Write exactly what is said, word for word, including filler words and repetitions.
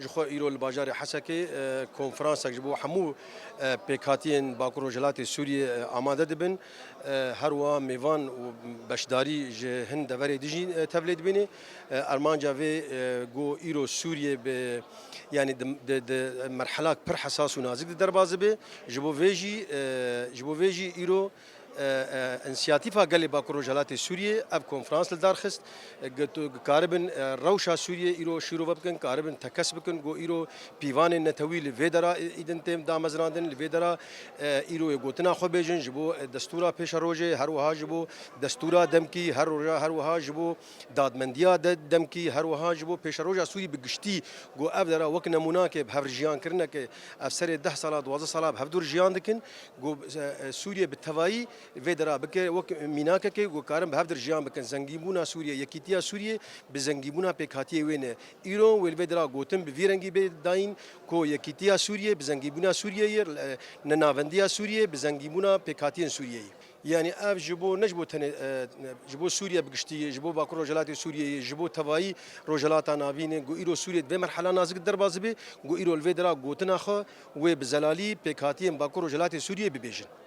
Ji xwe îro li bajarê Hesekê, e, konferansek ji bo hemû, e, pêkhatiyên Bakur Rojhilatê Sûriyê, e, amade dibin. E, her wiha mêvan û beşdarî ji hin deverê dijî, e, tevlê dibînê. E, armanca vê, e, ku îro Sûriyê bi, yanî di, di, di merhelak pir hesas û nazik de derbas dibe. Ji bo vê jî, e, ji bo vê jî îro e, e, însiyatîfa gelê Bakur Rojhelatê Sûriyê ev konferans li dar xist. E, got, karibin, e, rewşa Sûriyê îro şîrove bikin, karibin tekes bikin, ku îro pîvanên netewî li vê dera îdin tên damezrandin, li vê dera, e, îro yê gotina xwe bêjin, ji bo, e, destûra pêşerojê, her wiha ji bo destûra demkî, her roja, her wiha ji bo dadmendiya de, demkî, her wiha ji bo pêşeroja Sûrî bi giştî, ku ev dera wek nemûnakê bi hev re jiyan kirineke, ev serê deh sala, duwazdeh sala bi hevdû re jiyan dikin, ku, e, e, Sûriye bi tevayî vê dera bike wek mînakekê ku karin bi hev dir jiyan bikin. Zengînbûna Sûriye, yekîtiya Sûriye bi zengînbûna pêkhatiyê wê ne. Îro wê li vê dera gotin bi vî rengî bê dayîn ku yekîtiya Sûriye bi zengînbûna Sûriye ye, e, nenavendiya Sûriye bi zengînbûna pêkhatiyên Sûriye ye. Yanî ev ji bo, ne ji bo tenê, e, ji bo Sûriye bi giştî ye, ji bo Bakur Rojhelatê Sûriye ye, ji bo tevayî Rojhelata Navîn e, ku îro Sûriye di vê merhela nazik de derbas dibe, ku îro li vê dera gotina xwe wê bi zelalî pêkhatiyên Bakur Rojhelatê Sûriye bibêjin.